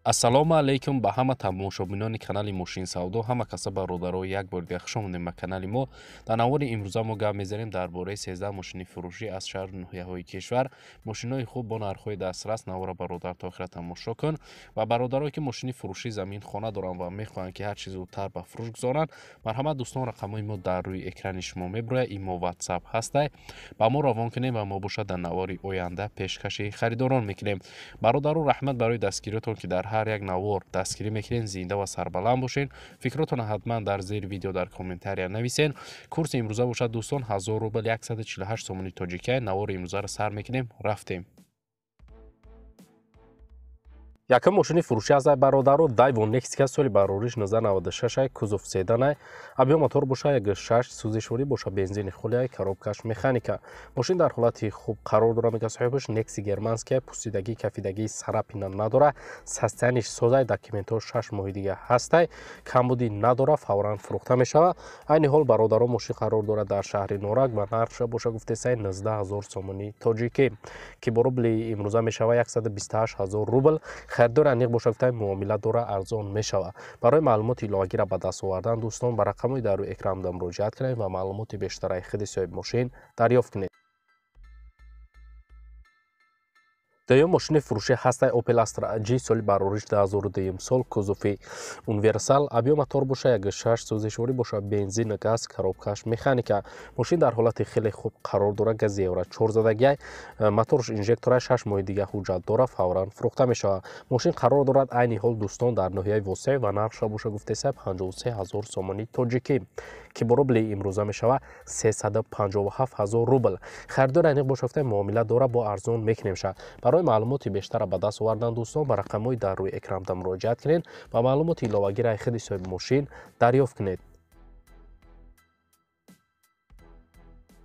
Ассалому алайкум ба ҳама тамошобинони канали Мошинсавдо, ҳама каса бародаро як бор дига хуш омадем ба канали мо. Дар навори имрӯза мо гап мезанем дар бораи 13 мошини фурӯшӣ аз шаҳру ноҳияҳои кишвар. Мошинҳои хуб бо нархҳои дастрас. Навора бародар то охира тамошо кун ва бародарое ки мошини фурӯшӣ замин хона доранд ва мехоҳанд ки ҳар чиз зудтар ба фурӯш гузоранд, марҳамат дӯстон, рақамҳои мо дар рӯи экрани шумо мебирояд. Имо WhatsApp ҳастай, ба мо равон кунем ва мо бошад дар навори оянда пешкаши харидорон мекунем. Бародаро, раҳмат барои дастгириётон ки дар ҳар як навор дастгирӣ мекунед. Зинда ва сарбаланд бошед. Фикротонро ҳатман дар зери видео дар комментария нависен. Курси имрӯза бошад дӯстон 1000 рубл 148 сомони тоҷикия. Навори имрӯзаро сар мекунем, рафтем. Якум мошини фурӯшӣ аз бародаро Daewoo Nexia соли барориш 1996, кузов седанай, объем мотор боша 1.6, сӯзишворӣ боша бензини холиай, коробкаш механика. Мошин дар ҳолати хуб қарор дора, мега соҳибаш Nexi германския, пусидагӣ, кафидагӣ, царапина надора, состояниш созай, документҳо 6 моҳи дига ҳастай, камбудӣ надора, фавран фурӯхта мешава. Айни ҳол бародаро мошин қарор дорад дар шаҳри Норак ва нархша боша гуфтесай 19 000 сомони тоҷикӣ, ки бо рубли имрӯза мешава 128 000 рубл. Харидори аниқ боша гуфта муомила дора, арзон мешава. Барои маълумоти иловагиро ба даст овардан дӯстон ба рақамҳои дар рӯи экран муроҷиат кунед ва маълумоти бештараи худи соҳиби мошин дарёфт кунед. Дуюм мошини фурӯшӣ ҳастай Opel Astra G соли барориш 2002 сол, кузови универсал, объем мотор боша 1.6, сӯзишворӣ боша бензин, газ, коробкаш механика. Мошин дар ҳолати хеле хуб қарор дора, гази евро 4 задагиай, моторш инжектора, 6 моҳи дига ҳуҷҷат дора, фавран фурӯхта мешавад. Мошин қарор дорад айни ҳол дӯстон дар ноҳияи Восеъ ва нархша боша гуфтеса 53 000 сомони тоҷикӣ, ки бо рубли имрӯза мешава 357 000 рубл. Харидори аниқ боша гуфта муомила дора, бо арзон мекунем ша. Барои маълумоти бештара ба даст овардан дӯстон ба рақамҳои дар рӯи экран муроҷиат кунед ва маълумоти иловагиро худи соҳиби мошин дарёфт кунед.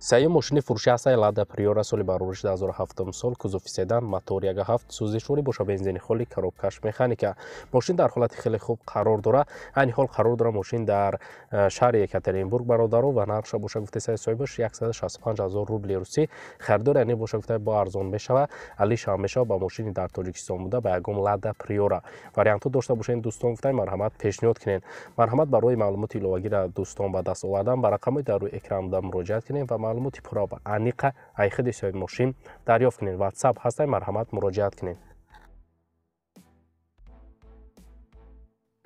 Сеюм мошини фурӯшӣ ҳастай Lada Priora соли барориш 2007 сол, кузови седан, мотор 1.7, сӯзишворӣ боша бензини холи, коробкаш механика. Мошин дар ҳолати хеле хуб қарор дора. Айни ҳол қарор дора мошин дар шаҳри Екатеринбург бародаро ва нархша боша гуфтесай соҳибаш 165 000 рубли русӣ. Харидори аниқ боша гуфта бо арзон мешава, алиша мешава ба мошини дар Тоҷикистон буда ба ягон Lada Priora. Вариантҳо дошта бошед дӯстон гуфтай марҳамат пешниҳод кунед. Марҳамат барои маълумоти иловагиро дӯстон ба даст овардан ба рақамҳои дар рӯи экран муроҷиат кунед ва маълумоти пурра ва аниқа ай худи соҳиби мошин дарёфт кунед. WhatsApp ҳастай, марҳамат муроҷиат кунед.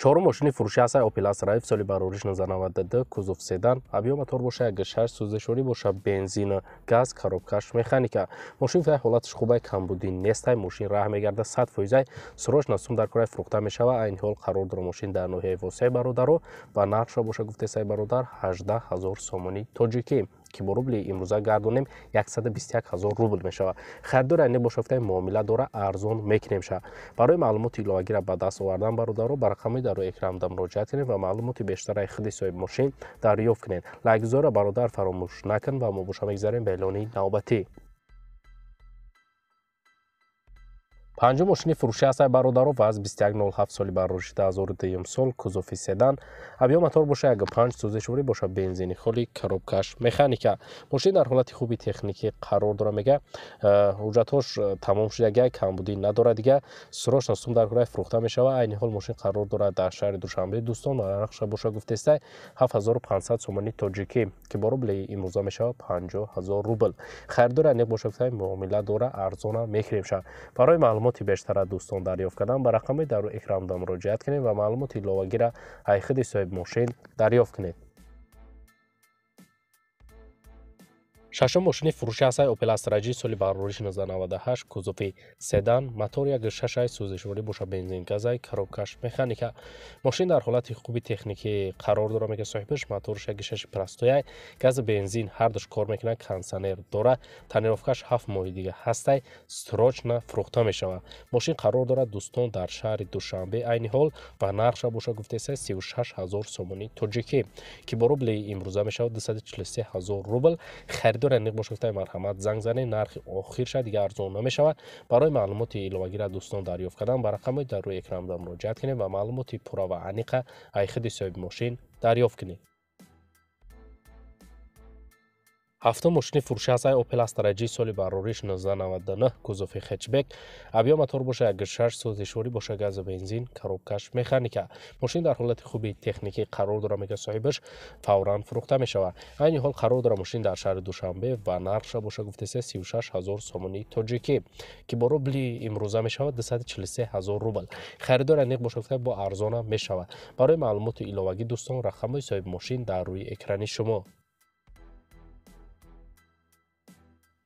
Чорум мошини фурӯшӣ ҳастай Opel Astra F соли барориш 1992, кузов седан, объем мотор боша 1.6, сӯзишворӣ боша бензин, газ, коробкаш механика. Мошин фай ҳолаташ хубай, камбудӣ нестай, мошин раҳ мегарда 100%, срочно сум дар кораи фурӯхта мешава. Айни ҳол қарор дора мошин дар ноҳияи Восеъ бародаро ва нархша боша гуфтесай бародар 18 000 сомони тоҷикӣ, ки бо рубли имрӯза гардонем 121 000 рубл мешавад. Харидори аниқ боша гуфта муомила дора, арзон мекунем ша. Барои маълумоти иловагиро ба даст овардан бародаро ба рақамҳои дар рӯи экран муроҷиат кунед ва маълумоти бештараи худи соҳиби мошин дарёфт кунед. Лайкгузорро бародар фаромӯш накун ва мо боша мегзарем ба эълони навбатӣ. Панҷум мошини фурӯшӣ ҳастай бародаро ВАЗ 2107 соли барориши 2002 сол, кузови седан, объем мотор боша 1.5, сӯзишворӣ боша бензини холи, коробкаш механика. Мошин дар ҳолати хуби техникӣ қарор дора, мега ҳуҷҷатҳош тамом шудагиай, камбудӣ надора дига, срочно сум дар кораи фурӯхта мешава. Айни ҳол мошин қарор дорад дар шаҳри Душанбе дӯстон ва нархша боша гуфтестай 7500 сомони тоҷикӣ, ки бо рубли имрӯза мешава 50 000 рубл. Харидори аниқ боша гуфта муомила дора, арзона мекунем ша. Барои маълумоти бештара дӯстон дарёфт кардан ба рақамҳои дар рӯи экран муроҷиат кунед ва маълумоти иловагиро ай худи соҳиби мошин дарёфт кунед. Шашум мошини фурӯшӣ ҳастай Opel Astra G соли барориш 1998, кузови седан, мотор 1.6, сӯзишворӣ боша бензин, газай, коробкаш механика. Мошин дар ҳолати хуби техникӣ қарор дора, мега соҳибаш моторш 1.6 простояй, газ бензин ҳардуш кор мекунад, кондиционер дора, тонировкаш 7 моҳи дига ҳастай, срочно фурӯхта мешавад. Мошин қарор дорад дӯстон дар шаҳри Душанбе айни ҳол ва нархша боша гуфтеса 36 000 сомони тоҷикӣ, ки бо рубли имрӯза мешавад 243 000 рубл. Харидори аниқ боша гуфта марҳамат занг занед, нархи охир ша дига арзон намешавад. Барои маълумоти иловагиро дӯстон дарёфт кардан ба рақамҳои дар рӯи экран муроҷиат кунед ва маълумоти пурра ва аниқа ай худи соҳиби мошин дарёфт кунед. Ҳафтум мошини фурӯшӣ ҳаст Opel Astra G соли барориш 1999, кузови хэтчбек, объём мотор боша 1.6, сӯзишворӣ боша газу бензин, коробкаш механика. Мошин дар ҳолати хуби техникӣ қарор дорад, мега соҳибаш, фавран фурӯхта мешавад. Айни ҳол қарор дорад мошин дар шаҳри Душанбе ва нархша боша гуфтеса 36 ҳазор сомонӣ тоҷикӣ, ки бо рубли имрӯза мешавад 243 ҳазор рубл. Харидор аниқ боша гуфта бо арзона мешавад. Барои маълумоти иловагӣ дӯстон рақамҳои соҳиби мошин дар рӯи экрани шумо.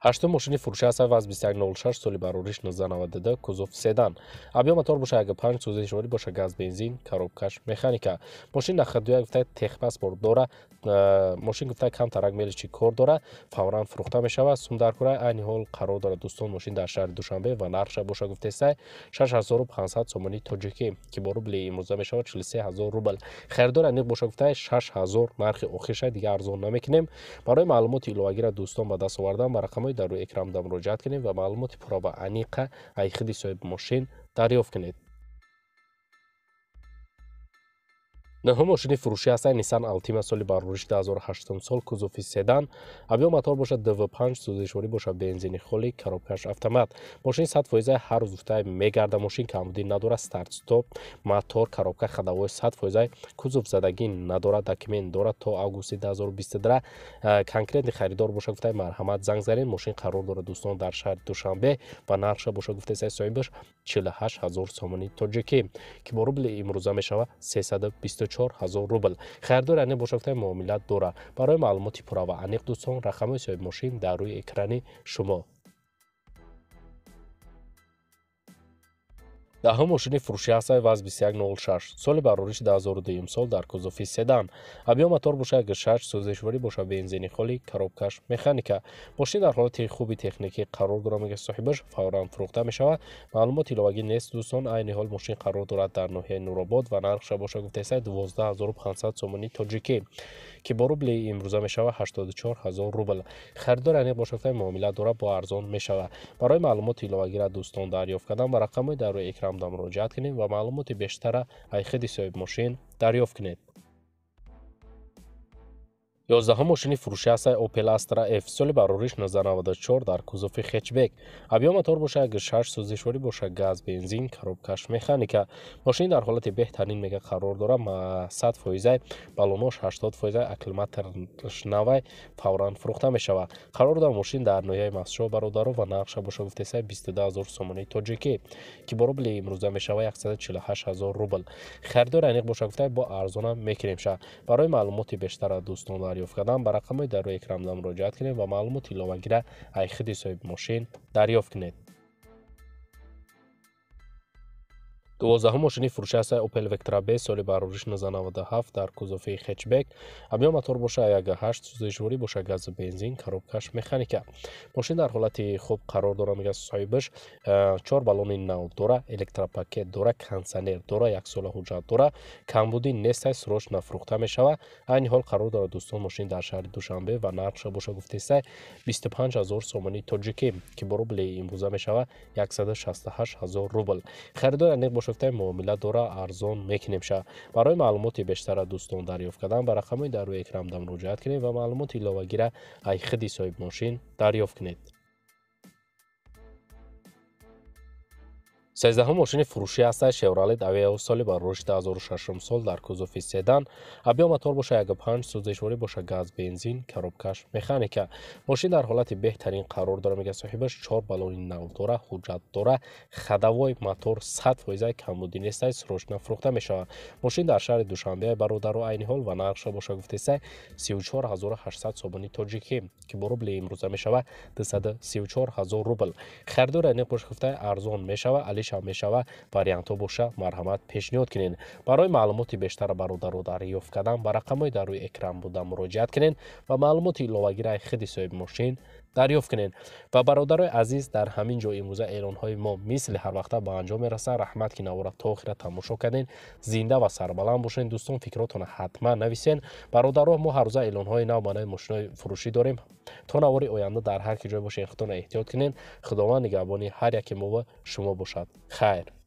Ҳаштум мошини фурӯшӣ ҳаст ВАЗ 2106 соли барориш 1992, кузов седан. Объём мотор боша 1.5, сӯзишворӣ боша газ бензин, коробкаш механика. Мошин нахадуя гуфта техпаспорт дора, мошин гуфта камтарак меличи кор дора, фавран фурӯхта мешавад. Сумдаркура айни ҳол қарор дорад дӯстон мошин дар шаҳри Душанбе ва нархша боша гуфтеста 6500 сомонӣ тоҷикӣ, ки бо рубли имрӯза мешавад 43 ҳазор рубл. Харидор аниқ боша гуфта 6000 нархи охирша, дига арзон намекунем. Барои маълумоти иловагиро дӯстон ба даст овардан ба рақамҳои дар рӯи экран муроҷиат кунед ва маълумоти пурра ва аниқа ай худи соҳиби мошин дарёфт кунед. Нӯҳум мошини фурӯшӣ ҳаст Nissan Altima соли барориш 2008 сол, кузови седан, объём мотор бошад 2.5, сӯзишворӣ бошад бензини холӣ, коробкаш автомат. Мошин 100% ҳар рӯз гуфта мегарда, мошин камбудӣ надорад, старт стоп, мотор, коробка, ходовой 100%, кузов задагӣ надорад, документ дорад то августи 2022. Конкретни харидор боша гуфта марҳамат занг занед. Мошин қарор дорад дӯстон дар шаҳри Душанбе ва нархша боша гуфта соҳибаш 48 ҳазор сомонӣ тоҷикӣ, ки бо рубли имрӯза мешавад 324 ҳазор рубл. Харидор аниқ боша гуфта муомилат дорад. Барои маълумоти пурра ва аниқ дӯстон рақамҳои соҳиби мошин дар рӯи экрани шумо. Даҳум мошини фурӯшӣ ҳаст ВАЗ 2106 соли барориш 2002 сол, дар кузови седан, объём мотор боша 1.6, сӯзишворӣ боша бензини холӣ, коробкаш механика. Мошин дар ҳолати хуби техникӣ қарор дорад, мега соҳибаш, фавран фурӯхта мешавад. Маълумоти иловагӣ нест дӯстон. Айни ҳол мошин қарор дорад дар ноҳияи Нуробод ва нархша боша гуфтеста 12500 сомонӣ тоҷикӣ, ки бо рубли имрӯза мешавад 84 ҳазор рубл. Харидор аниқ боша гуфта муомила дорад, бо арзон мешавад. Барои маълумоти иловагиро дӯстон дарёфт кардан ба рақамҳои дар рӯи экран муроҷиат кунед ва маълумоти бештара ай худи соҳиби мошин дарёфт кунед. 11 мошини фурӯшӣ ҳаст Opel Astra F соли барориш 1994, дар кузови хэтчбек, объём мотор боша 1.6, сӯзишворӣ боша газ бензин, коробкаш механика. Мошин дар ҳолати беҳтарин мега қарор дорад, 100%, балонош 80%, аккумуляторш навай, фавран фурӯхта мешавад. Қарор дорад мошин дар ноҳияи Мастчоҳ бародаро ва нархша боша гуфтеса 22 ҳазор сомонӣ тоҷикӣ, ки бо рубли имрӯза мешавад 148 ҳазор рубл. Харидор аниқ боша гуфта бо арзона мекунем ша. Барои маълумоти бештара дӯстон дарёфт кардан ба рақамҳои дар рӯи экран муроҷиат кунед ва маълумоти иловагиро ай худи соҳиби мошин дарёфт кунед. 12 мошини фурӯшӣ ҳаст Opel Vectra B соли барориш 1997, дар кузови хэтчбек, объём мотор боша 1.8, сӯзишворӣ боша газу бензин, коробкаш механика. Мошин дар ҳолати хуб қарор дорад, мега соҳибаш, 4 баллони нав дора, электропакет дора, кондитсионер дора, 1 сола ҳуҷҷат дора, камбудӣ нест, срочно фурӯхта мешавад. Айни ҳол қарор дорад дӯстон мошин дар шаҳри Душанбе ва нархша боша гуфтеста 25 ҳазор сомонӣ тоҷикӣ, ки бо рубли имрӯза мешавад 168 ҳазор рубл. Харидор аниқ боша муомила дора, арзон мекунем ша. Барои маълумоти бештара дӯстон дарёфт кардан ба рақамҳои дар рӯи экран муроҷиат кунед ва маълумоти иловагиро ай худи соҳиби мошин дарёфт кунед. 13 мошини фурӯшӣ ҳаст Chevrolet Aveo соли барориш 2006 сол, дар кузови седан, объём мотор боша 1.5, сӯзишворӣ боша газ бензин, коробкаш механика. Мошин дар ҳолати беҳтарин қарор дорад, мега соҳибаш, 4 баллони нав дора, ҳуҷҷат дора, ходовой мотор 100%, камбудӣ нест, срочно фурӯхта мешавад. Мошин дар шаҳри Душанбе бародаро айни ҳол ва нархша боша гуфтеста 34800 сомонӣ тоҷикӣ, ки бо рубли имрӯза мешавад 234 ҳазор рубл. Харидор аниқ боша гуфта арзон мешавад, мешава. Вариантҳо боша марҳамат пешниҳод кунед. Барои маълумоти бештара бародаро дарёфт кардан ба рақамҳои дар рӯи экран буда муроҷиат кунед ва маълумоти иловагиро худи соҳиби мошин дарёфт кунед. Ва бародарои азиз, дар ҳамин ҷо имрӯза эълонҳои мо мисли ҳар вақта ба анҷом мерасад. Раҳмат, ки навора то охира тамошо кардед. Зинда ва сарбаланд бошед дӯстон. Фикротонро ҳатман нависен. Бародаро, мо ҳар рӯза эълонҳои нав ба нави мошинои фурӯшӣ дорем. То навори оянда дар ҳар ки ҷой бошед, худтонро эҳтиёт кунед. Худованд нигаҳбони ҳар яке мо ва шумо бошад. Хайр.